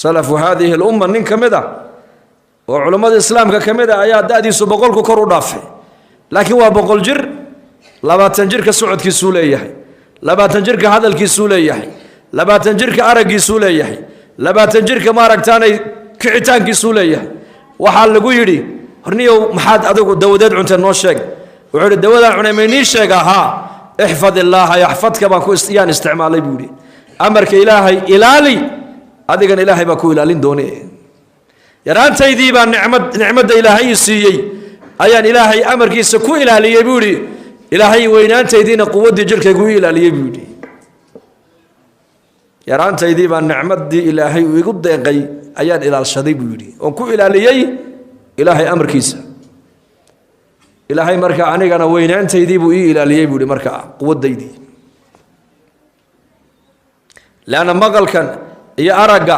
Salafu haadihi lumma nin ka mid a oo culummada islaamka ka mid a ayaa da'diisu 100ku kor u dhaafay, laakiin waa 100 jir. 20 jirka socodkiisuu leeyahay, 20 jirka hadalkiisuu leeyahay, 20 jirka araggiisuu leeyahay, 20 jirka maaragtaanay kicitaankiisuu leeyahay. Waxaa lagu yidhi: "Horniyow, maxaad adigu dawadeed cuntay? Noo sheeg." Wuxuu yidhi: "Dawadaan cunay maynii sheega? Haa, ixfad illaaha yaxfadka baan ku yaan isticmaalay," buu yidhi. Amarka Ilaahay ilaali, adigana Ilaahay baa ku ilaalin doone. "Yaraantaydii baa nicmad, nicmadda Ilaahay i siiyey ayaan Ilaahay amarkiisa ku ilaaliyey," buu yidhi. "Ilaahay weynaantaydiina quwaddii jirkaygu i ilaaliyey," buu yidhi. "Yaraantaydii baa nicmaddii Ilaahay uu igu deeqay ayaan ilaalshaday," buu yidhi, "oon ku ilaaliyey Ilaahay amarkiisa. Ilaahay marka anigana weynaantaydii buu ii ilaaliyey," buu yidhi, "markaa quwaddaydii." Leanna maqalkan iyo aragga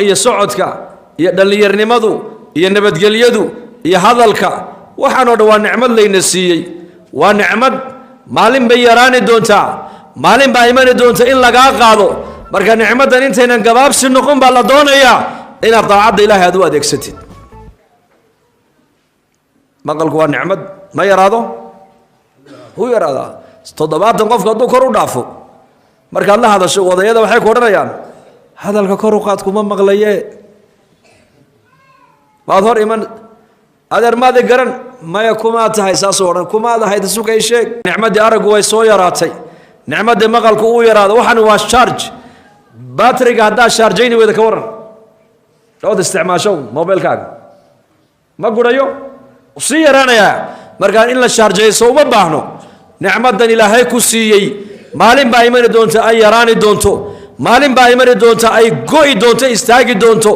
iyo socodka iyo dhallinyarnimadu iyo nabadgelyadu iyo hadalka, waxaan oo dhan waa nicmad layna siiyey. Waa nicmad maalin bay yaraani doontaa, maalin baa imani doonta in lagaa qaado. Marka nicmaddan intaynan gabaabsi noqon baa la doonayaa inaad daacadda Ilaahay aad u adeegsatid. Maqalku waa nicmad, ma yaraado? Hu yaraadaa. 70 qofku hadduu kor u dhaafo, markaad la hadasho odayada waxay ku odhanayaan: "Hadalka kor u qaad, kuma maqlaye." Waad hor iman: "Adeer, maadi garan?" "Maya, kumaa tahay?" Saasuu odhan. "Kumaad ahayd? Isukay sheeg." Nicmaddii araggu way soo yaraatay, nicmaddii maqalku uu yaraado. Waxaan waa charge batriga. Haddaad shaarjayni weyda, ka waran ood isticmaasho mobilkaaga? Ma gurayo, sii yaraanayaa. Markaa in la shaarjayso uma baahno. Nicmaddan Ilaahay ku siiyey maalin baa imani doonta ay yaraani doonto, maalin baa imani doonta ay go'i doonto, istaagi doonto.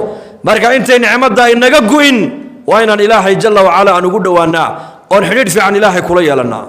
Marka intay nicmadda inaga go'in, waa inaan Ilaahay jalla wacala aan ugu dhowaanaa oon xidhiidh fiican Ilaahay kula yeelannaa.